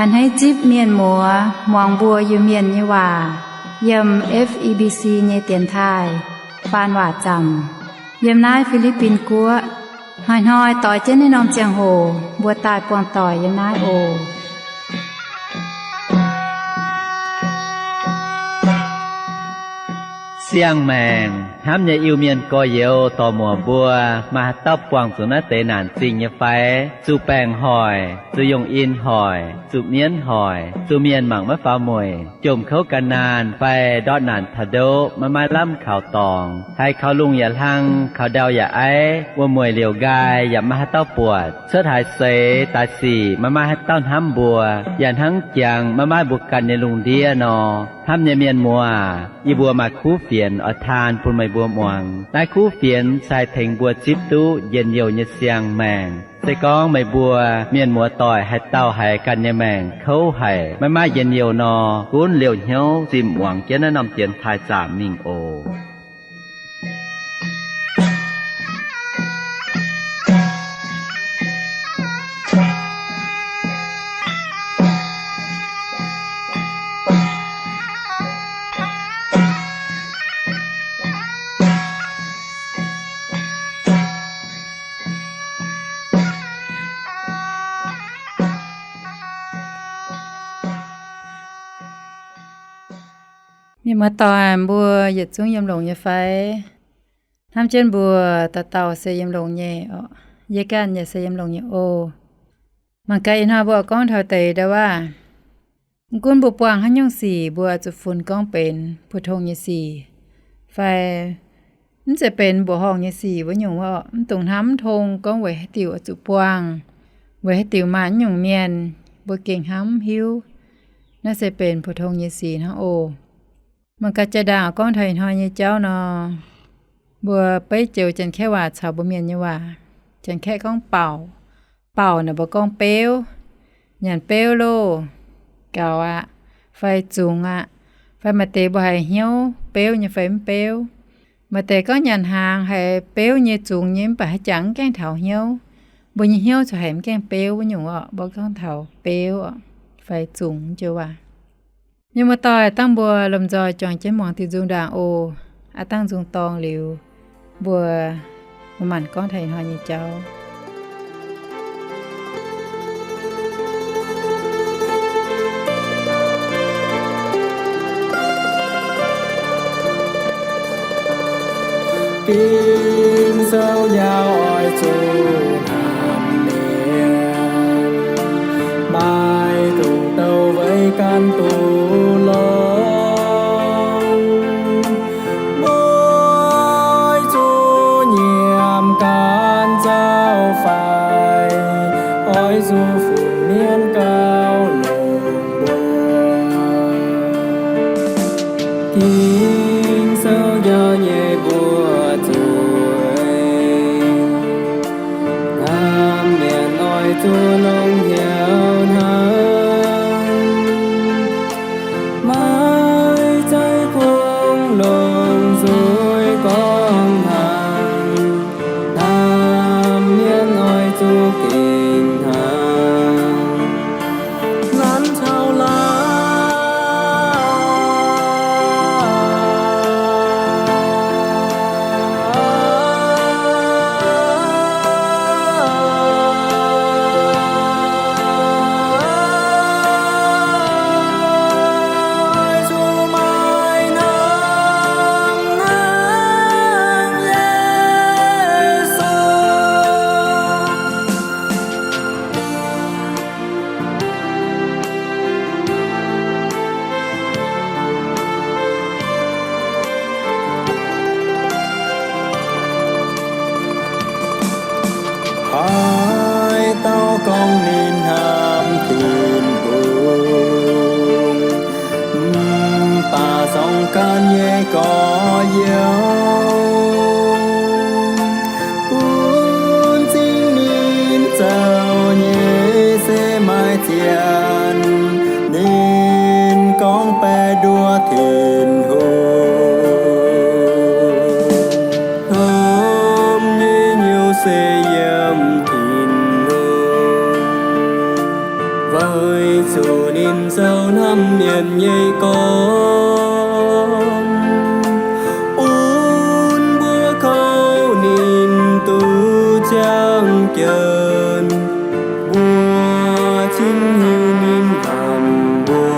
A'hneiv zipv mienh muoz muangx mbuo Iu-Mienh nyei waac yiem F E B C nyei dienx taaih faan waac zaamc yiem naaiv Fi^li^bin Guoqv. Hnoi-hnoi doix jienv naaiv norm ziangh hoc mbuo daaih buangh doic yiem naaiv oc. Siang-maengc hnamv nyei Iu-Mienh gorx-youz dorc-muoc mbuo, maaih haaix dauh buangh zuqc naaiv deix naanc zingh nyei fai? Zuqc baengc hoic, zuqc yungh in hoic, zuqc mienv hoic, zuqc mienh mangc maiv faaux mueic, jomc kouv gan naanh fai ndortv naanc taux ndoqv maiv maaih lamh kaux dorngx, haiz kaux lungh yaac hlang, kaux ndau yaac aiv, wuom-mueic liouc nqaai yaac maiv maaih haaix dauh buatc, cuotv haaix seix daaih sic maiv maaih haaix dauh hnamv mbuo, yaac hnangv jangx maiv maaih mbuo ganh nyei lungh ndiev nor. Hnamv nyei mienh muoz, yie mbuo maaih kuv fienx oix taan bun meih mbuo muangx. Naaiv kuv fienx se haih tengx mbuo zipv duqv njien-youh nyei siang-maengc. Se gorngv meih mbuo mienh muoz doic haaix dauh haiz ganh nyei maengc kouv haic, maiv maaih njien-youh nor, gunv liouh hnyouv zinh muangx jienv naaiv norm dienx taaih zaamc mingh oc. Mienh muoz-doic mbuo yietc zungv yiem longx nyei fai? Hnamv jienv mbuo dauh dauh se yiem longx nyei oc. Yie ganh yaac se yiem longx nyei oc. Mangc gaax ih hnoi mbuo gorngv taux deix ndau wuov, mv gunv mbuo buangh haaix nyungc sic, mbuo zuqc funx gorngv benx puoqv tong nyei sic fai mv zeiz benx mbuoqc horngh nyei sic wuov nyungc wuov, mv dungx hnamv mv tong gorngv weic haaix diuc oix zuqc buangh, weic haaix diuc maaih nyungc mienh, mbuo gengh hnamv hiuv naaiv se benx puoqv tong nyei sic hnangv oc. Mangc gaax jaa-ndaangc gorngv taux ih hnoi nyei jauv nor, mbuo beiv joux Janx-Kaeqv waac caux mbuo Mienh nyei waac. Janx-Kaeqv gorngv baaux, baaux naaic mbuo gorngv beuv, nyanc beuv loh, gaux aqv, fai zungx aqv, fai maaih deix mbuo haiz hnyouv beuv nyei fai mv beuv. Maaih deix gorngv nyanc hnaangx haiz beuv nyei, zungx nyei, mv baac haaix jangx mv gaengh taux hnyouv. Mbuo nyei hnyouv corc haiz mv gaengh beuv wuov nyungc orqc, mbuo gorngv taux beuv fai zungx joux waac. Mienh muoz-doic, dangh mbuo lomh nzoih juangc jienv muangx diuh nzung ndaangc oc. Aav dangh nzung dorng liuz, mbuo manc-manc gorngv taux ih hnoi nyei jauv. Ging-Sou yaac oix zuqc hnamv mienh, maiv dungx douc weic ganh duqv longx. Oix zuqc nyiemc ganh zaux faix, oix zuqc funx mienv gauh longx mbuo. Ging-Sou njaaux nyei mbuox zuiz, hnamv mienh oix zuqc longx hnyouv hnangv. Maiv zeiz kungx longc nzuih gorngv hnaangx, hnamv mienh oix zuqc gengh hnangv. Nanv caux laangz. Haaix dauh gorngv ninh hnamv Tin-Hungh, mv baac zorng ganh nyei gorx-youz, bun cing ninh zoux nyei se maaih zien. Ninh gorngv baeqc nduov Tin-Hungh. Mienh nyei gorngv, bun mbuo kouv ninh duqv ziangh jienv, mbuo cingx hiuv ninh hnamv mbuo.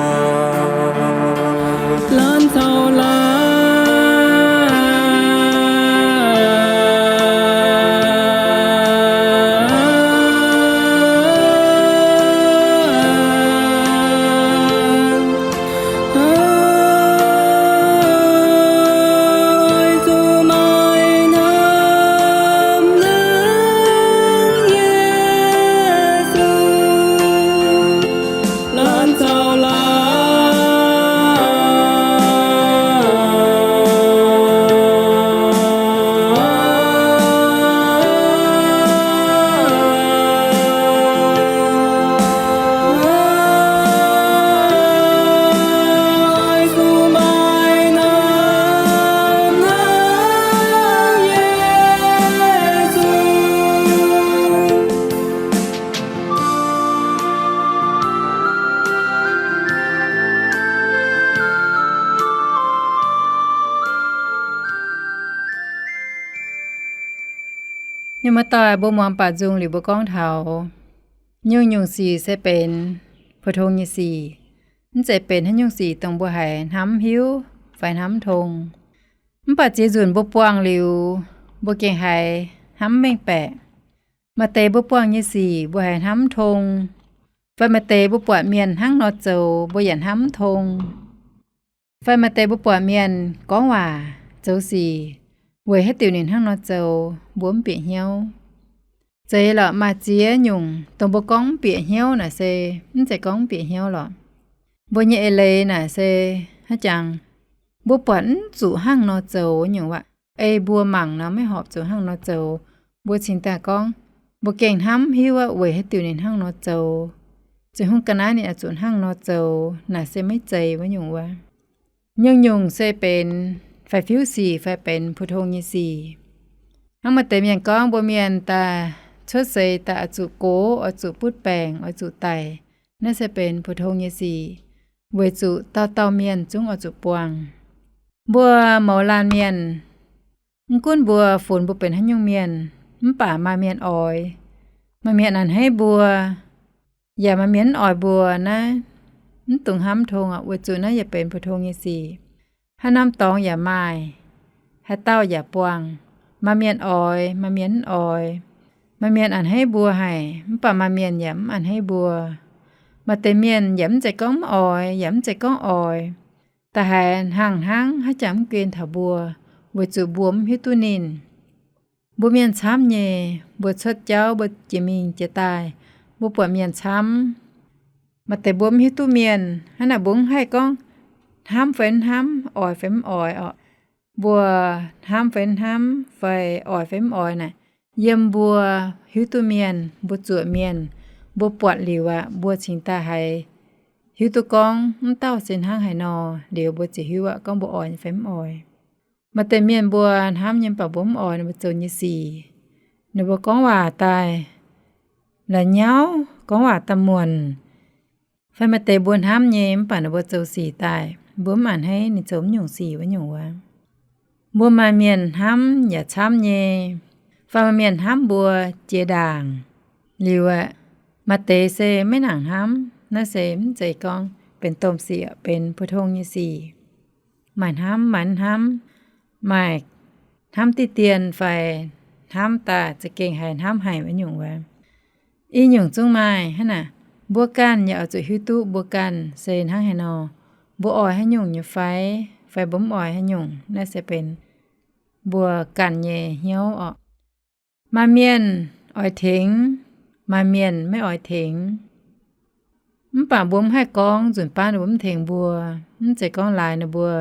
Laanh caux laanh Mienh muoz-doic, mbuo muangx baac nzung liuz mbuo gorngv taux nyungc-nyungc sic se benx pou-tong nyei sic. Mv zeiz benx haaix nyungc sic dongh mbuo haiz hnamv hiuv fai hnamv tong. Mv baac ziex nzunc mbuo buangh liuz, mbuo gengh haiz hnamv mengh baeqc. Maaih deix mbuo buangh nyei sic mbuo haiz hnamv tong, fai maaih deix mbuo buatc mienh hnangv nor zoux mbuo yaac hnamv tong, fai maaih deix mbuo buatc mienh gorngv waac zoux sic weic haaix diuc ninh hnangv nor zoux mbuo mv bieqc hnyouv. Zeiz lorqc, maaih ziex nyungc dongh mbuo gorngv mv bieqc hnyouv naaic se mv zeiz gorngv mv bieqc hnyouv lorqc. Mbuo nyei eix leiz naaic se hnangv jangx, mbuo buatc mv zuqc hnangv nor zoux nyungc waac, ei mbuo mangc nor maiv horpc zuqc hnangv nor zoux, mbuo cingx daaih gorngv, mbuo gengh hnamv hiuv aqv weic haaix diuc ninh hnangv nor zoux, ziouc hungh ga'naaiv ninh oix zuqc hnangv nor zoux naaic se maiv zeiz wuov nyungc wuov. Nyungc-nyungc se benx faix-fiuv sic fai benx pou-tong nyei sic. Hnangv maaih deix mienh gorngv mbuo mienh daaih cuotv seix daaih oix zuqc gox, oix zuqc butv baengc, oix zuqc daic, naaiv se benx pou-tong nyei sic, weic zuqc dauh dauh mienh zungv oix zuqc buangh. Mbuo mouz laanh mienh, mv gunv mbuo funx mbuo benx haaix nyungc mienh, mv baac maaih mienh oix, maaih mienh a'hneiv mbuo, yaac maaih mienh mv oix mbuo naaiv, mv dungx hnamv tong aqv, weic zuqc naaiv yaac benx pou-tong nyei sic. Haaix norm dorngx yaac maaih, haaix dauh yaac buangh. Maaih mienh oix, maaih mienh mv oix. Maaih mienh a'hneiv mbuo haic, mv baac maaih mienh yaac mv a'hneiv mbuo. Maaih deix mienh yaac mv zeiz gorngv mv oix, yaac mv zeiz gorngv oix, da'haiz hnaangx hnangv haaix jangx mv guen taux mbuo, weic zuqc mbuo mv hiuv duqv ninh. Mbuo mienh camv nyei, mbuo cuotv jauv, mbuo jiex mingh jiex daaih, mbuo buatc mienh camv. Maaih deix mbuo mv hiuv duqv mienh, hnangv naaic mbuo mv haih gorngv hnamv fai mv hnamv, oix fai mv oix orqc. Mbuo hnamv fai mv hnamv fai oix fai mv oix naaic, yiem mbuo hiuv duqv mienh, mbuo zuoqc mienh, mbuo buatc liuz aqv, mbuo cingx daaih haiz hiuv duqv gorngv mv dauh se hnangv haaix nor liuz, mbuo ziouc hiuv aqv gorngv mbuo oix fai mv oix. Maaih deix mienh mbuo hnamv nyei mv baac mbuo mv oix ninh mbuo zoux nyei sic. Ninh mbuo gorngv waac daaih la'nyauv, gorngv waac da'muonc. Fai maaih deix mbuo hnamv nyei mv baac ninh mbuo zoux sic daaih mbuo mv a'hneiv ninh zoux mv nyungc sic wuov nyungc wuov. Mbuo maaih mienh hnamv yaac camv nyei, fai maaih mienh hnamv mbuo jiex ndaangc liuz aqv. Maaih deix se maiv nangc hnamv, naaiv se mv zeiz gorngv benx domh sic, benx pou-tong nyei sic. Maaih hnamv maaih mv hnamv, maaih hnamv diqv dien fai hnamv daaih za'gengh haiz hnamv haic wuov nyungc wuov. I nyungc zungv maaih hnangv naaic, mbuo ganh yaac oix zuqc hiuv duqv mbuo ganh se hnangv haaix nor, mbuo oix haaix nyungc nyei fai, fai mbuo mv oix haaix nyungc, naaiv se benx mbuo ganh nyei hnyouv orqc. Maaih mienh oix tengx, maaih mienh maiv oix tengx. Mv baac mbuo mv haih gorngv nzunc baav ninh mbuo mv tengx mbuo, mv zeiz gorngv laaix ninh mbuo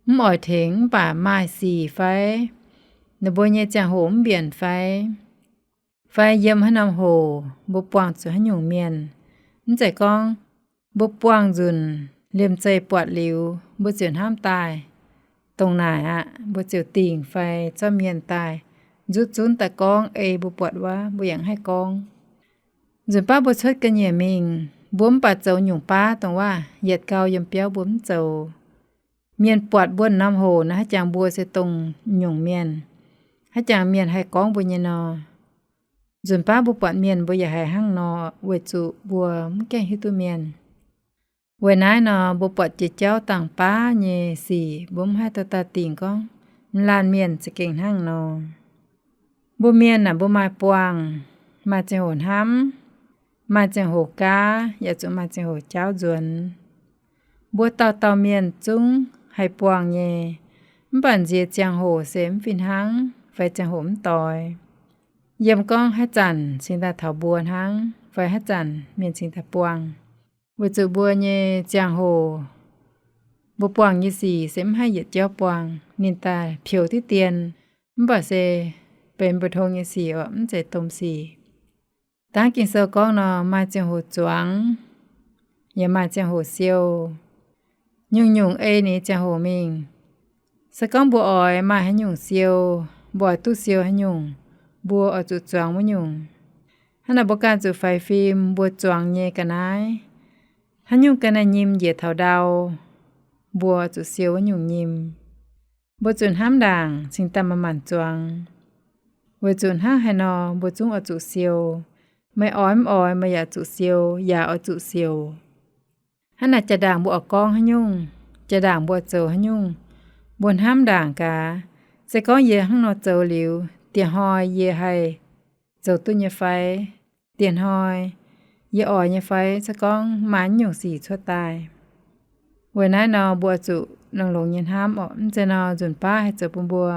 mv oix tengx mv baac maaih sic fai, ninh mbuo nyei ziangh hoc mv mbienc fai, fai yiem haaix norm hoc mbuo buangh zuqc haaix nyungc mienh. Mv zeiz gorngv mbuo buangh nzunc liemh zeih buatc liuz mbuo ziouc hnamv daaih. Dongh naaic aqv, mbuo ziouc dingc fai zorqv mienh daaih nzutv zunv daaih gorngv ei mbuo buatc wuov, mbuo yaac mv haih gorngv. Nzunc baav mbuo cuotv ga'nyiec mingh, Mbuo mv baac zoux nyungc baav dongh waac yietc gau yiem biauv mbuo mv zoux. Mienh buatc mbuo norm hoc naaiv, haaix jangx mbuo se dongh nyungc mienh, haaix jangx mienh haih gorngv mbuo nyei nor. Nzunc baav mbuo buatc mienh mbuo yaac haiz hnangv nor, weic zuqc mbuo mv gaengh hiuv duqv mienh. Weic naaiv nor, mbuo buatc jiex jauv dangh baav nyei sic mbuo mv haih dorh daaih dingc gorngv, m'laanh mienh za'gengh hnangv nor. Mbuo mienh naaic mbuo maaih buangh, maaih ziangh hoc hnamv, maaih ziangh hoc gaav, yaac zuqc maaih ziangh hoc jaauv nzuonx. Mbuo dauh dauh mienh zungv haih buangh nyei, mv baac nziex ziangh hoc se mv fih hnangv fai ziangh hoc mv doix. Yiem gorngv haaix zanc cingx daaih taux mbuo hnangv fai haaix zanc mienh cingx daaih buangh. Weic zuqc mbuo nyei ziangh hoc, mbuo buangh nyei sic se mv haih yietc jauv buangh. Ninh daaih peux diqv dien, mv baac se benx mbu'ndongx nyei sic oc, mv zeiz domh sic. Dangv Ging-Sou gorngv nor, maaih ziangh hoc zuangx, yaac maaih ziangh hoc siou. Nyungc-nyungc ei ninh ziangh hoc mingh. Se gorngv mbuo oix maaih haaix nyungc siou, mbuo oix duqv siou haaix nyungc, mbuo oix zuqc zuangx wuov nyungc. Hnangv naaic mbuo ganh zuqc faix fim mbuo zuangx nyei ga'naaiv. Haaix nyungc ga'naaiv nyim njiec taux ndau, mbuo zuqc siou wuov nyungc nyim. Mbuo zuqc hnamv ndaangc cingx daaih manc-manc zuangx. Weic zuqc hnangv haaix nor mbuo zungv oix zuqc siou. Meih oix mv oix, meih yaac zuqc siou, yaac oix zuqc siou. Hnangv naaic jaa-ndaangc mbuo oix gorngv haaix nyungc, jaa-ndaangc mbuo zoux haaix nyungc, mbuo hnamv ndaangc gaax. Se gorngv yie hnangv nor zoux liuz, dieh hnoi yie haih zoux duqv nyei fai? Dieh hnoi yie oix nyei fai? Se gorngv maaih nyungc sic cuotv daaih. Weic naaiv nor mbuo zuqc longx-longx nyei hnamv oc. Mv zeiz nor nzunc baav haih zoux bun mbuo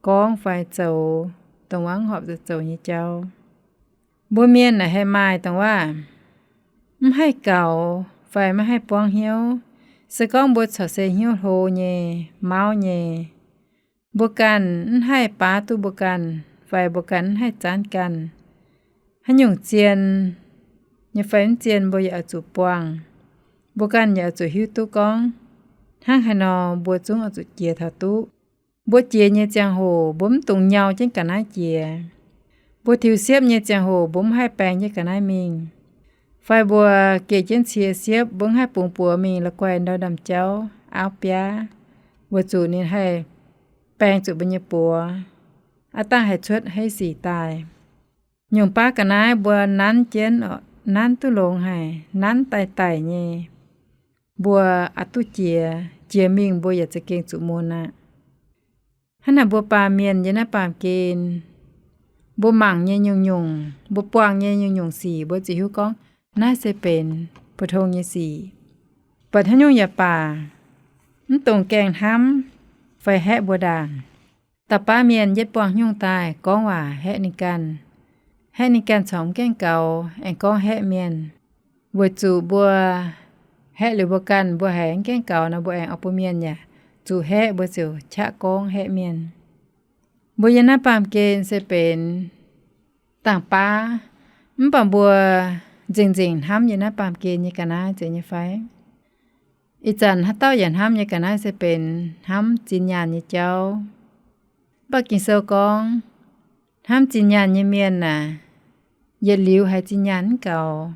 gorngv fai zoux dongh wuov horpc zoux nyei jauv. Mbuo mienh naaic haih maaih dongh waac mv haih gaux fai maiv haih buangv hnyouv. Se gorngv mbuo corc se hnyouv hlo nyei, mauv nyei, mbuo ganh mv haih baav duqv mbuo ganh, fai mbuo ganh mv haih zanv ganh. Haaix nyungc zien nyei fai mv zien, mbuo yaac oix zuqc buangh. Mbuo ganh yaac oix zuqc hiuv duqv gorngv hnangv haaix nor mbuo zungv oix zuqc jiex taux duqv. Mbuo jiex nyei ziangh hoc mbuo mv dungx nyau jienv ga'naaiv jiex. Mbuo tiux siepv nyei ziangh hoc mbuo mv haih baeng jienv ga'naaiv mingh. Fai mbuo geh jienv cie siepv mbuo mv haih bungx buoz mingh la'guaih ndau ndaamv-jauv auv biaav, weic zuqc ninh haih baeng zuqc mbuo nyei buoz, aav dangh haih cuotv heiv sic daaih. Nyungc baav ga'naaiv mbuo nanv jienv, nanv duqv longx haic, nanv daaih daic nyei, mbuo aqc duqv jiex. Jiex mingh mbuo yaac za'gengh zuqc mun aqv. Hnangv naaic mbuo baamh mienh yiem naaiv baamh gen, mbuo mangc nyei nyungc-nyungc, mbuo buangh nyei nyungc-nyungc sic mbuo ziouc hiuv gorngv naaiv se benx mbu'ndongx nyei sic. Mv baac haaix nyungc yaac baac, mv dungx gaengh hnamv fai haeqv mbuo ndaangc. Da'baav mienh yietv buangh haaix nyungc daaih gorngv waac haeqv ninh ganh. Haeqv ninh ganh corc mv gaengh gaux, aengx gorngv haeqv mienh. Weic zuqc mbuo haeqv liuz mbuo ganh mbuo haiz mv gaengh gaux nor, mbuo aengx oix bun mienh yaac zuqc haeqv, mbuo ziouc qaqv gorngv haeqv mienh. Mbuo yiem naaiv baamh gen se benx dangh baav, mv baac mbuo nzengc-nzengc hnamv yiem naaiv baamh gen nyei ga'naaiv zeiz nyei fai? Ih zanc haaix dauh yaac hnamv nyei ga'naaiv se benx hnamv zinh nyaanh nyei jauv. Mv baac Ging-Sou gorngv, hnamv zinh nyaanh nyei mienh aah, yietc liuz haiz zinh nyaanh mv gaux.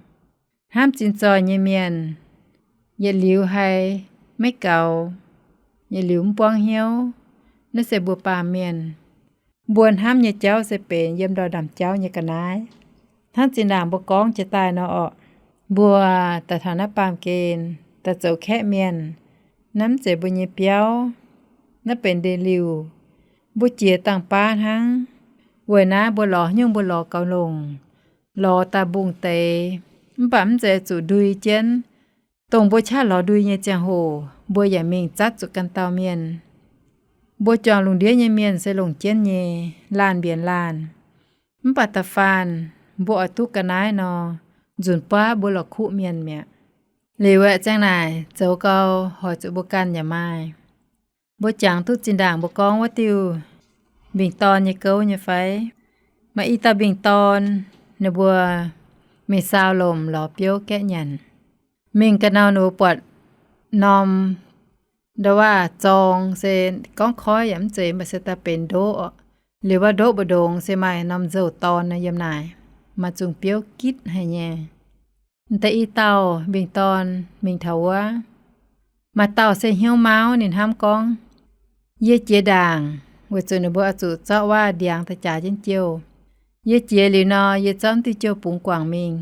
Hnamv zinh zoih nyei mienh, yietc liuz haiz maiv gaux, yietc liuz mv buangv hnyouv. Naaiv se mbuo baamh mienh, mbuo hnamv nyei jauv se benx yiem ndortv ndaamv-jauv nyei ga'naaiv. Hnangv zinh ndaangc mbuo gorngv jiex daaih nor orqc, mbuo daaih taux naaiv baamh gen daaih zoux kaeqv mienh, naaiv mv zeiz mbuo nyei biauv, naaiv benx ndeic-liuh. Mbuo jiex dangh baav hnangv. Weic naaiv mbuo lorz haaix nyungc mbuo lorz gaux longc, lorz daaih mbungh deix, mv baac mv zeiz zuqc ndui jienv. Dongh mbuo qaqv lorz ndui nyei ziangh hoc mbuo yaac mingh zatv zuqc ganh dauh mienh. Mbuo juangc lungh ndiev nyei mienh se longc jienv nyei, laanh mbienx laanh. Mv baac da'faanh mbuo oix duqv ga'naaiv nor, nzunc baav mbuo lorz kuqv mienh mi'aqv. Liuz aeqv, ziang naaic zoux gau, hoic zuqc mbuo ganh yaac maaih. Mbuo jangx duqv zinh ndaangc mbuo gorngv wuov diuh mbingh dorn nyei gouv nyei fai? Maaih i dauh mbingh dorn, ninh mbuo mingh saau lomc lorz biouv gaeqv nyanc. Mingh ga'naaiv ninh mbuo buatc norm, nda waac zorng se gorngv koiv yaac mv zeiz, mv baac se daaih benx ndoqv oc. Liuz wuov ndoqv mbu'ndongx se maaih norm nzouh dorn yiem naaic, maaih zungh biouv gitv haic nyei. M'daaih i dauh mbienc dorn mingh taux wuov, maaih dauh se hnyouv mauv, ninh hnamv gorngv, yie jiex ndaangc, weic zuqc ninh mbuo oix zuqc zorqv waac ndiangx daaih jaax jienv jouh. Yie jiex liuz nor, yie zorqv m'diuh jouh bungx guangc mingh.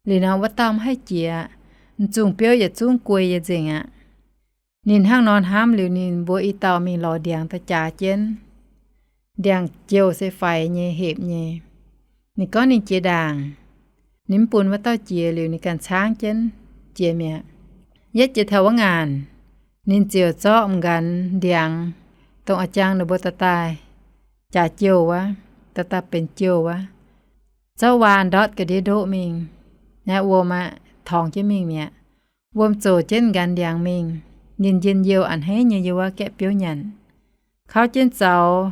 Liuz nor wuov dauh mv haih jiex, m'zungh biouv yietc zungv guei yie nzengc aqv. Ninh hnangv nor hnamv liuz, ninh mbuo i dauh mingh lorz ndiangx daaih jaax jienv. Ndiangx-jouh se faix nyei, hepc nyei. Ninh gorngv ninh jiex ndaangc. Ninh mv bun wuov dauh jiex liuz, ninh ganh caangv jienv jiex mi'aqv. Yietv jiex taux wuov ngaanc, ninh ziouc zorqv m'nqanx ndiangx, dongh a'jang ninh mbuo dorh daaih jaax jouh wuov, dorh daaih benx jouh wuov, zorqv waac ndortv ga'ndiev ndoqv mingh, naaiv wuom aqv, torngx jienv mingh mi'aqv. Wuom zoqc jienv m'nqanx ndiangx mingh. Ninh njien-youh a'hneiv nyei yiem wuov gaeqv biouv nyanc. Kauv jienv zaux,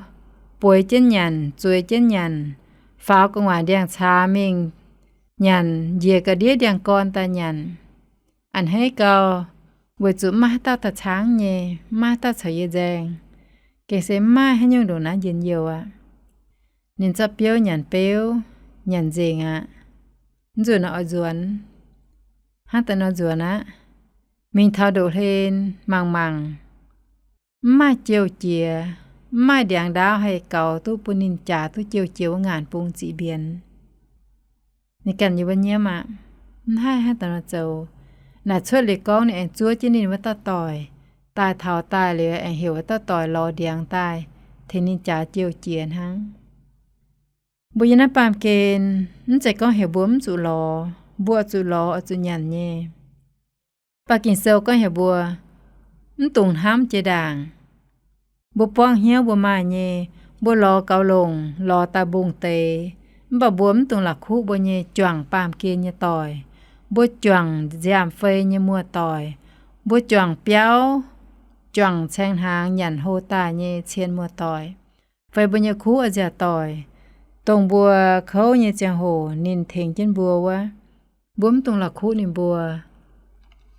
bueix jienv nyanc, zueiz jienv nyanc, faaux gu'nguaaic ndiangx-caaz mingh nyanc, njiec ga'ndiev ndiangx-gorn daaih nyanc. A'hneiv gau, weic zuqc mv maaih haaix dauh daaih caangv nyei, mv maaih haaix dauh caux yie nzaeng. Gengh se mv maaih haaix nyungc ndongc naaiv njien-youh aqv. Ninh zorqv biouv nyanc beuv, nyanc nzengc aqv. Mv nzunc nor oix nzuonx, hnangv daaih nor nzuonx aqv. Mingh taux ndoqv-hlen mangc mangc, mv maaih jouh jiex, mv maaih ndiangx ndaauv haih gaux duqv bun ninh jaax duqv jouh jiex wuov ngaanc bung ziqc mbienx. Ninh ganh yiem wuov nyiemv aqv, mv haih hnangv daaih nor zoux. Naaic cuotv liuz gorngv ninh aengx zuov jienv ninh wuov dauh doic, daaih taux daaih liuz aengx heuc wuov dauh doic lorz ndiangx daaih tengx ninh jaax jouh jiex hnangv. Mbuo yiem naaiv baamh gen, mv zeiz gorngv heuc mbuo mv zuqc lorz, mbuo oix zuqc lorz, oix zuqc nyanc nyei. Mv baac Ging-Sou gorngv heuc mbuo mv dungx hnamv jiex ndaangc. Mbuo buangv hnyouv mbuo maaih nyei, mbuo lorz gaux longc, lorz daaih mbungh deix, mv baac mbuo mv dungx la'kuqv mbuo nyei juangc baamh gen nyei doic, mbuo juangc nziaamv-fei nyei muoz-doic, mbuo juangc biauv, juangc caeng hnaangx nyanc hlo daaih nyei cien muoz-doic, fai mbuo nyei kuv nziaauc doic, dongh mbuo kouv nyei ziangh hoc ninh tengx jienv mbuo wuov, mbuo mv dungx la'kuqv ninh mbuo.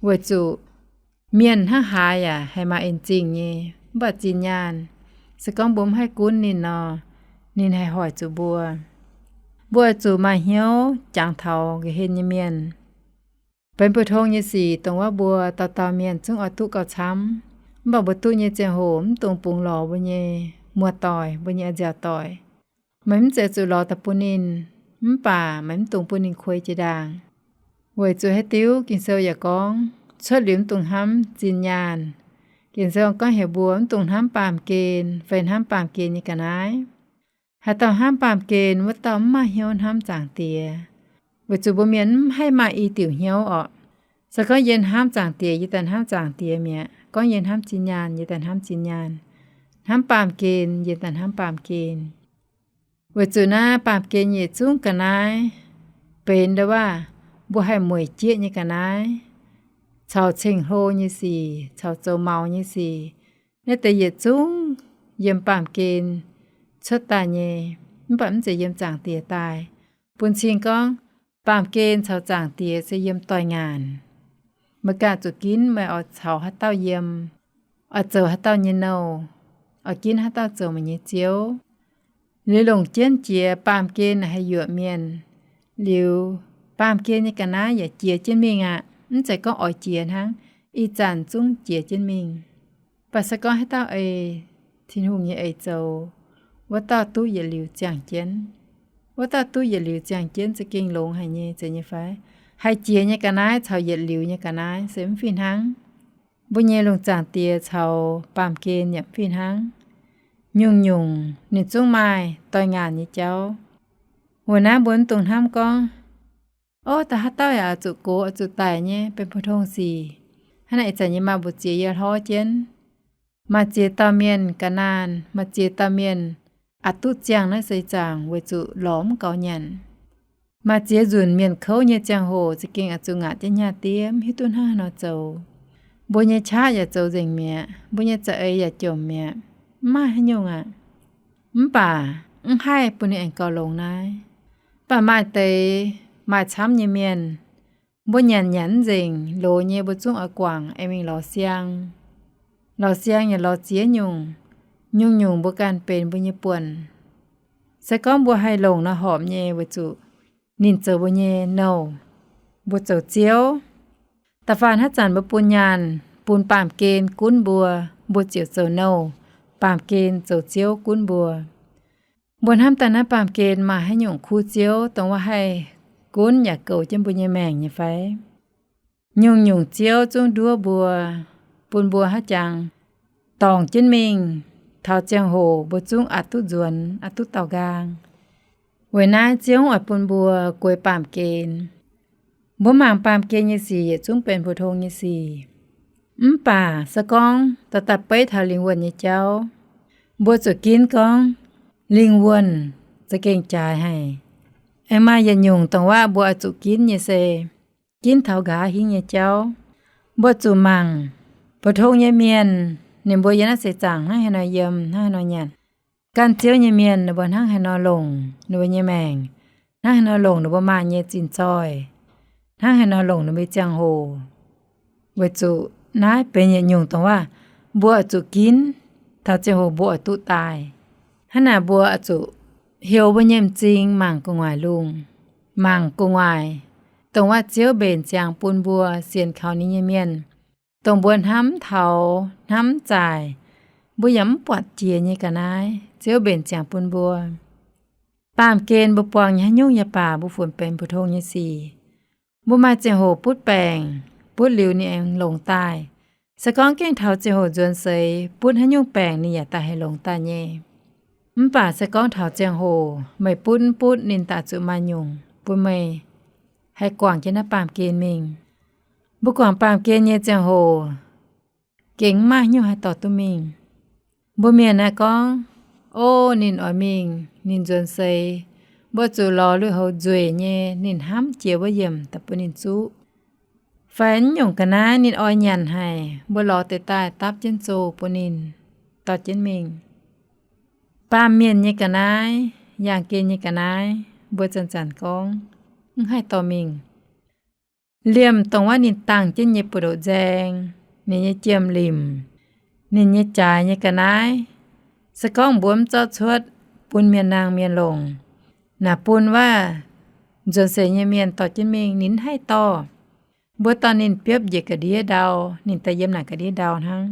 Weic zuqc mienh hnangv haaix yaac haih maaih en zingh nyei, mv baac zinh nyaanh, se gorngv mbuo mv haih gunv ninh nor, ninh haih hoic zuqc mbuo. Mbuo oix zuqc maaih hnyouv jangx taux nqa'hien nyei mienh. Benx mbu'tong nyei sic dongh wuov mbuo dauh dauh mienh zungv oix duqv gauh camv, mv baac mbuo duqv nyei ziangh hoc mv dungx bungx lorz mbuo nyei muoz-doic, mbuo nyei nziaauc doic. Meih mv zeiz zuqc lorz daaih bun ninh, mv baac meih mv dungx bun ninh kuei jiex ndaangc. Weic zuqc haaix diuc Ging-Sou yaac gorngv cuotv liuz mv dungx hnamv zinh nyaanh. Ging-Sou gorngv heuc mbuo mv dungx hnamv baamh gen fai hnamv baamh gen nyei ga'naaiv. Haaix dauh hnamv baamh gen, wuov dauh mv maaih hnyouv hnamv Zaangc Diex, weic zuqc mbuo mienh mv haih maaih i diuc hnyouv orqc. Se gorngv yie hnamv Zaangc Diex, yie daaih hnamv Zaangc Diex mi'aqv. Gorngv yie hnamv zinh nyaanh, yie daaih hnamv zinh nyaanh. Hnamv baamh gen, yie daaih hnamv baamh gen. Weic zuqc naaiv baamh gen yietc zungv ga'naaiv benx ndau waac mbuo haih mueic jieqv nyei ga'naaiv, caux ceng-hlo nyei sic, caux zoux maux nyei sic. Naaiv deix yietc zungv yiem baamh gen cuotv daaih nyei, mv baac mv zeiz yiem Zaangc Diex daaih. Bun cing gorngv, baamh gen caux Zaangc Diex se yiem doix-ngaanc. Meih ganh zuqc ginv meih oix caux haaix dauh yiem, oix zoux haaix dauh nyei nouh, oix ginv haaix dauh zoux meih nyei ziouv. Liuz longc jienv jiex baamh gen naaic haih yuoqc mienh. Liuz baamh gen nyei ga'naaiv yaac jiex jienv mingh aqv. Mv zeiz gorngv oix jiex hnangv, ih zanc zungv jiex jienv mingh. Mv baac se gorngv haaix dauh ei Tin-Hungh nyei eix zoux, wuov dauh duqv yietc liuz ziangh jienv. Wuov dauh duqv yietc liuz ziangh jienv za'gengh longx haic nyei, zeiz nyei fai? Haih jiex nyei ga'naaiv caux yietc liuz nyei ga'naaiv se mv fih hnangv. Mbuo nyei lungh Zaangc Diex caux baamh gen yaac mv fih hnangv. Nyungc-nyungc ninh zungv maaih doix-ngaanc nyei jauv. Weic naaiv mbuo mv dungx hnamv gorngv, ov, da'haaix dauh yaac oix zuqc gox oix zuqc daic nyei, benx mbu'tong sic. Hnangv naaic ih zanc yie maaih mbu'ziex yie hlorv jienv. Maaih ziex dauh mienh ga'naanh, maaih ziex dauh mienh aqc duqv ziangh naaiv seix zaangc weic zuqc lorz mv gaux nyanc. Maaih ziex nzunc mienh kouv nyei ziangh hoc za'gengh aqc zuqc ngaatc jienv hnyangx-diev, mv hiuv duqv hnangv haaix nor zoux. Mbuo nyei qaqv yaac zoux nzengc mi'aqv, mbuo nyei za'eix yaac jomc mi'aqv. Mv maaih haaix nyungc aqv. Mv baac mv haih bun ninh aengx gauh longx naaiv. Mv baac maaih deix maaih camv nyei mienh, mbuo nyanc nyanc mv nzengc, loz nyei mbuo zungv oix guangc aengx mingh lorz siang. Lorz siang yaac lorz ziex nyungc. Nyungc-nyungc mbuo ganh benx mbuo nyei buonc. Se gorngv mbuo haih longc nor horpc nyei, weic zuqc ninh zoux mbuo nyei nouh. mbuo zoux Ziouv. Da'faanh haaix zanc mbuo bun nyaanh, bun baamh gen gunv mbuo, mbuo ziouc zoux nouh, baamh gen zoux Ziouv gunv mbuo. Mbuo hnamv daaih naaiv baamh gen maaih haaix nyungc kuv Ziouv dongh wuov haih gunv yaac goux jienv mbuo nyei maengc nyei fai? Nyungc-nyungc Ziouv zungv nduov mbuo, bun mbuo haaix jangx dorngc jienv mingh, taux ziangh hoc mbuo zungv aqc duqv nzuonx, aqc duqv daaux nqaang. Weic naaiv Ziouv oix bun mbuo gueix baamh gen. Mbuo mangc baamh gen nyei sic yietc zungv benx mbu'ndongx nyei sic. Mv baac se gorngv dorh daaih beiv taux lingh wuonh nyei jauv, mbuo zuqc ginv gorngv lingh wuonh za'gengh jaaix haic. Aengx maaih yietc nyungc dongh waac mbuo oix zuqc ginv nyei se ginv taux nqa'haav hingv nyei jauv. Mbuo zuqc mangc, mbu'ndongx nyei mienh, ninh mbuo yiem naaiv seix zaangc hnangv haaix nor yiem, hnangv haaix nor nyanc. Ganh Ziouv nyei mienh ninh mbuo hnangv haaix nor longc ninh mbuo nyei maengc, hnangv haaix nor longc ninh mbuo maaih nyei zinh zoih, hnangv haaix nor longc ninh mbuo nyei ziangh hoc. Weic zuqc naaiv benx yietc nyungc dongh waac mbuo oix zuqc ginv, taux ziangh hoc mbuo oix duqv daaih. Hnangv naaic mbuo oix zuqc heuc mbuo nyei m'zing mangc gu'nguaaic lungh, mangc gu'nguaaic dongh waac Ziouv mbenc ziangx bun mbuo sienx kaux ninh nyei mienh, dongh mbuo hnamv taux hnamv zaaic, mbuo yaac mv buatc jiex nyei ga'naaiv Ziouv mbenc ziangx bun mbuo. Baamh gen mbuo buangh nyei haaix nyungc yaac baac mbuo funx benx mbu'ndongx nyei sic. Mbuo maaih ziangh hoc butv baengc, butv liuz ninh aengx longx daaih. Se gorngv gengh taux ziangh hoc nzuonx seix, butv haaix nyungc baengc ninh yaac daaih haih longx daaih nyei. Mv baac se gorngv taux ziangh hoc meih butv mv butv, ninh daaih zuqc maaih nyungc bun meih haih guangc jienv naaiv baamh gen mingh. Mbuo guangc baamh gen nyei ziangh hoc gengh mv maaih haaix nyungc haih dorh duqv mingh. Mbuo mienh naaiv gorngv, o, ninh oix mingh, ninh nzuonx seix, mbuo zuqc lorz lui-houx nzueic nyei, ninh hnamv jiex wuov yiemc daaih bun ninh zuqv. Fai naaiv nyungc ga'naaiv ninh oix nyanc haic, mbuo lorz deix daaih dapv jienv zoh bun ninh dorh jienv mingh. Baamh mienh nyei ga'naaiv, yaangh gen nyei ga'naaiv, mbuo zanc-zanc gorngv mv haih dorh mingh. Liemh dongh wuov ninh dangh jienv nyei buoz-ndoqv nzaeng, ninh nyei jiem-limc, ninh nyei jaaix nyei ga'naaiv, se gorngv mbuo mv zorqv cuotv bun mienh nangh mienh longc, naaic bun wuov nzuonx seix nyei mienh dorh jienv mingh, ninh mv haih dorh. Mbuo dorh ninh biopv njiec ga'ndiev ndau, ninh daaih yiem naaic ga'ndiev ndau hnangv.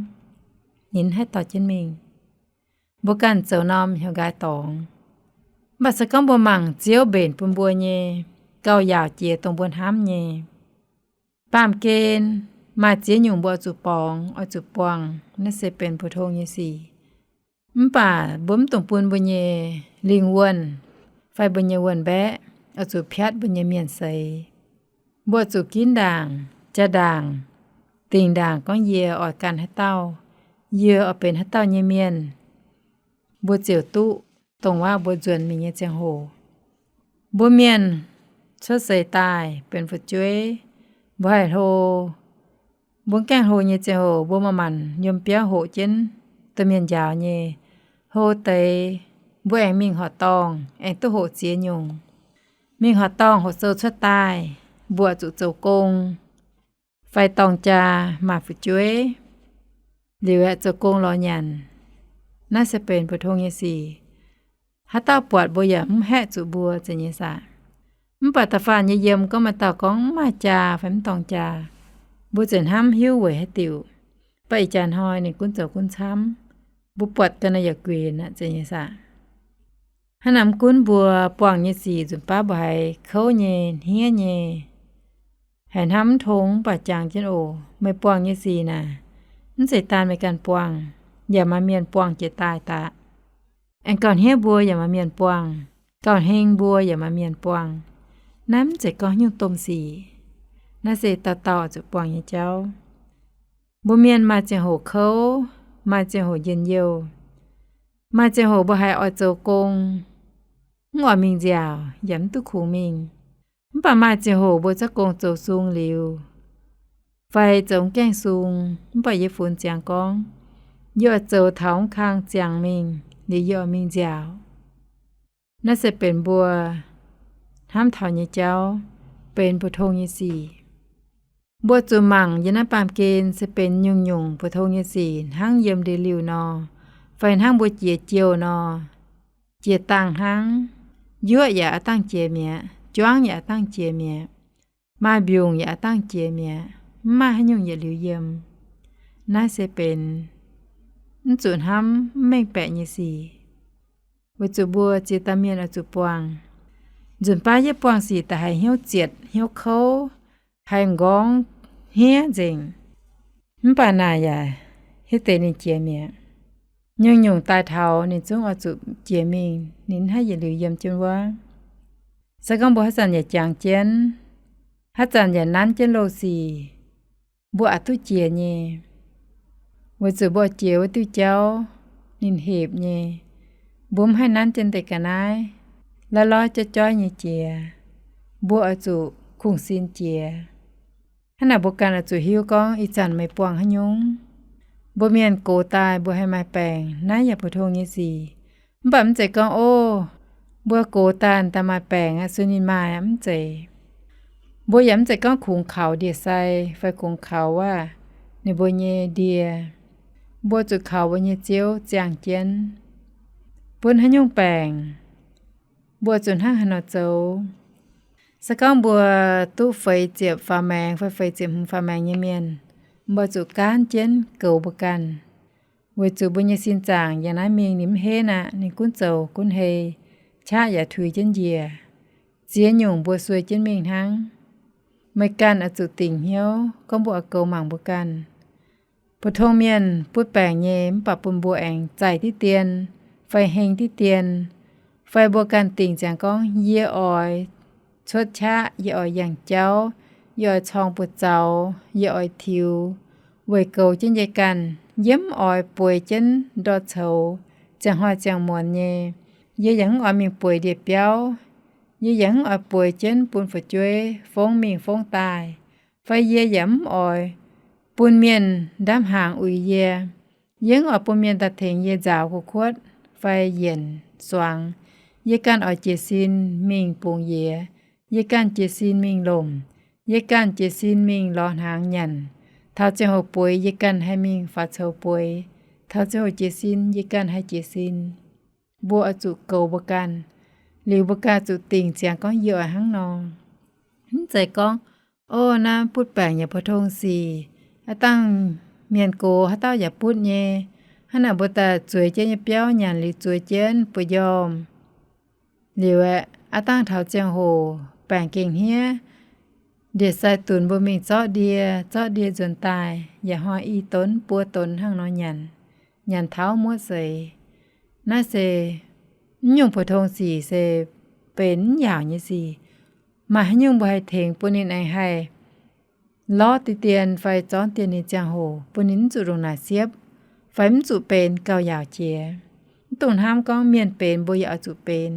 Ninh mv haih dorh jienv mingh. Mbuo ganh zoux norm hnyouv nqaai dorngx. Mv baac se gorngv mbuo mangc Ziouv mbenc bun mbuo nyei, gauh yaauc jiex dongh mbuo hnamv nyei. Baamh gen maaih ziex nyungc mbuo oix zuqc borngz, oix zuqc buangh, naaiv se benx mbu'ndongx nyei sic. Mv baac mbuo mv dungx bun mbuo nyei lingh wuonh fai mbuo nyei wuonh mbaeqv oix zuqc piatv mbuo nyei mienh seix. Mbuo zuqc ginv ndaangc, jaa-ndaangc, dingc ndaangc gorngv yie oix ganh haaix dauh, yie oix benx haaix dauh nyei mienh, mbuo ziouc duqv dongh waac mbuo nzuonx mingh nyei ziangh hoc. Mbuo mienh cuotv seix daaih benx fu'jueiv, mbuo haih hlo. Mbuo mv gaengh hlo nyei ziangh hoc, mbuo maaih maanc yiem biauv hoqc jienv domh mienh njaaux nyei. Hlo deix, mbuo aengx mingh horqc dorngh, aengx duqv hoqc ziex nyungc. Mingh horqc dorngh hoqc sou cuotv daaih, mbuo zuqc zoux gong fai dorng jaa maaih fu'jueiv, liuz aeqv, zoux gong lorz nyanc. Naaiv se benx mbu'ndongx nyei sic. Haaix dauh buatc mbuo yaac mv haeqv zuqc mbuo zeiz nyei saah. Mv baac da'faanh nyei yiem gorngv maaih dauh gorngv mv maaih jaa fai mv dorng jaa, mbuo ziouc hnamv hiuv weic haaix diuc. Mv baac ih jaax hnoi ninh gunv zoux gunv camv, mbuo buatc ga'naaiv yaac guinx aqv zeiz nyei saah. Hnangv naaiv mv gunv mbuo buangh nyei sic nzunc baav mbuo haiz kouv nyei, hniev nyei, haiz hnamv mv tong, mv baac jangx jienv oc, meih buangh nyei sic naaic, mv zeiz daan meih ganh buangh, yaac maaih mienh buangh jiex daaih daqv. Aengx gauh hniev mbuo yaac maaih mienh buangh, gauh heng mbuo yaac maaih mienh buangh. Naaiv mv zeiz gorngv nyungc domh sic. Naaiv se dauh dauh zuqc buangh nyei jauv. Mbuo mienh maaih ziangh hoc kouv, maaih ziangh hoc njien-youh, maaih ziangh hoc mbuo haiz oix zoux gong, mv oix mingh nziaauc yaac mv duqv kungx mingh. Mv baac maaih ziangh hoc mbuo za'gengh gong zoux sung liuz, fai zoux mv gaengh sung, mv baac yie funx ziangx gorngv, yie oix zoux taux mv kang ziangx mingh liuz yie oix mingh nziaauc. Naaiv se benx mbuo hnamv taux nyei jauv, benx mbu'ndongx nyei sic. Mbuo zuqc mangc yiem naaiv baamh gen se benx nyungc-nyungc mbu'ndongx nyei sic hnangv yiem ndeic-liuh nor, fai hnangv mbuo jiex jouh nor. Jiex dangh hnangv, yuoqv yaac a'dangh jiex mi'aqv, juangv yaac a'dangh jiex mi'aqv. Maaih mbiungc yaac aav dangh jiex mi'aqv. Mv maaih haaix nyungc yietc liuz yiem. Naaiv se benx mv zuqc hnamv mv mengh baeqc nyei sic. Weic zuqc mbuo ziex dauh mienh oix zuqc buangh. Nzunc baav yietv buangh sic daaih haiz hnyouv zietc hnyouv kouv, haiz m'nqorngv hniev nzengc. Mv baac naaic yaac hiuv deix ninh jiex mi'aqv. Nyungc-nyungc daaih taux ninh zungv oix zuqc jiex mingh, ninh mv haih yietc liuz yiem jienv wuov. Se gorngv mbuo haaix zanc yaac jangx jienv, haaix zanc yaac nanv jienv loz-sic, mbuo aqc duqv jiex nyei. Weic zuqc mbuo jiex wuov diuh jauv ninh hepc nyei. Mbuo mv haih nanv jienv deix ga'naaiv, laiv loiv joiv joiv nyei jiex. Mbuo oix zuqc kungx-sin jiex. Hnangv naaic mbuo ganh oix zuqc hiuv gorngv ih zanc meih buangh haaix nyungc. Mbuo mienh gox daaih mbuo haih maaih baengc, naaiv yaac pou-tong nyei sic. Mv baac mv zeiz gorngv, ov, mbuo gox daaih daaih maaih baengc aqv, sueih ninh maaih aqv, mv zeiz. Mbuo yaac mv zeiz gorngv kungx kaux ndie-sai fai kungx kaux wuov ninh mbuo nyei ndie. Mbuo zuqc kaux mbuo nyei Ziouv ziangh jienv, bun haaix nyungc baengc, mbuo zuqc hnangv haaix nor zoux. Se gorngv mbuo duqv feix ziepc faaux maengx fai feix ziepc hmz faaux maengx nyei mienh, mbuo zuqc gaanv jienv goux mbuo ganh. Weic zuqc mbuo nyei sin zaangc yangh naaiv mingh ninh mv henv aqv, ninh gunv zoux gunv hei, qaqv yaac tuix jienv njiec. Ziex nyungc mbuo sueih jienv mingh hnangv. Meih ganh oix zuqc dingc hnyouv gorngv mbuo oix goux mangc mbuo ganh. Pou-tong mienh butv baengc nyei mv baac bun mbuo aengx zaih diqv dien fai heng diqv dien, fai mbuo ganh dingc ziangx gorngv, yie oix cuotv qaqv, yie oix yangh jauv, yie oix corng buoz-zaux, yie oix tiux, weic goux jienv yie ganh. Yie mv oix bueix jienv ndor-coux ziangh hnoi ziangh muonz nyei. Yie yaac mv oix mingh bueix ndie-biauv. Yie yaac mv oix bueix jienv bun fu'jueiv fongv mingh fongv daaih, fai yie yaac mv oix bun mienh ndaamv-hnaangx uix yie. Yie mv oix bun mienh daaih tengx yie nzaaux gu'kuotv fai yienc suangx. Yie ganh oix jiez sin mingh bungx yiez. Yie ganh jiez sin mingh lomc. Yie ganh jiez sin mingh lorz hnaangx nyanc. Taux ziangh hoc bueix yie ganh haih mingh faaux coux bueix. Taux ziangh hoc jiez sin yie ganh haih jiez sin. Mbuo oix zuqc goux mbuo ganh. Liuz mbuo ganh zuqc dingc ziangx gorngv yie oix hnangv nor. Mv zeiz gorngv, ov, naaiv butv baengc yaac pou-tong sic, aav dangh mienh gox haaix dauh yaac butv nyei. Hnangv naaic mbuo daaih zueiz jienv nyei biauv nyanc liuz zueiz jienv bu'njormh. Liuz aeqv, aav dangh taux ziangh hoc baengc gengh hniev, ndie-sai dunx mbuo mingh zorqv ndie, zorqv ndie nzuonx daaih yaac hnoi i donx buo donx hnangv nor nyanc, nyanc taux muotv seix. Naaiv se mv nyungc pou-tong sic, se benx mv yaauc nyei sic. Maaih haaix nyungc mbuo haih tengx bun ninh aengx haih lorz diqv dien fai zorngv dien ninh ziangh hoc, bun ninh mv zuqc ndongc naaic siepv, fai mv zuqc benx gauh yaauc jiex. Mv dungx hnamv gorngv mienh benx mbuo yaac oix zuqc benx.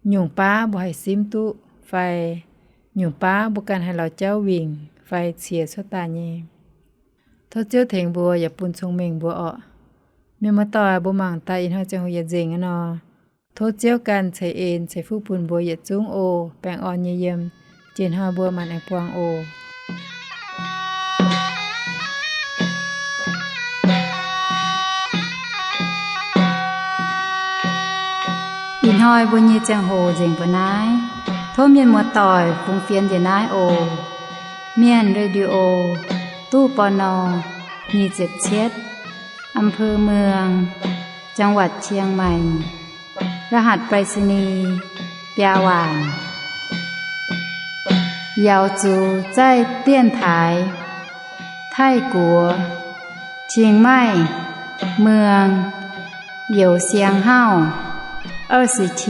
Nyungc baav mbuo haih simv duqv fai nyungc baav mbuo ganh haih lorz jauv wingc fai ciex cuotv daaih nyei. Tov Ziouv tengx mbuo yaac bun cong-mengh mbuo orqc. Mienh muoz-doic, mbuo mangc daaih ih hnoi ziangh hoc yietc nzengc aqv nor, tov Ziouv ganh ceix en ceix fuqv bun mbuo yietc zungv oc. Baengh orn nyei yiem. Jiex hnoi mbuo maanc aengx buangh oc. Ih hnoi mbuo nyei ziangh hoc nzengc mbuo naaiv. Tov mienh muoz-doic fungx fienx njiec naaiv oc. Mienh Radio, ตู้ ปณ. nyic ziepc cietv, อำเภอเมือง จังหวัดเชียงใหม่ รหัสไปรษณีย์ biaa waanc. Yaux zuqc zaih dienx taaix Taiv-Guoqv, Chiang Mai, Muang, Youz Siang Hauv, 二十七,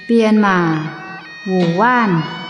Bienh Maac, Wuc Waanc.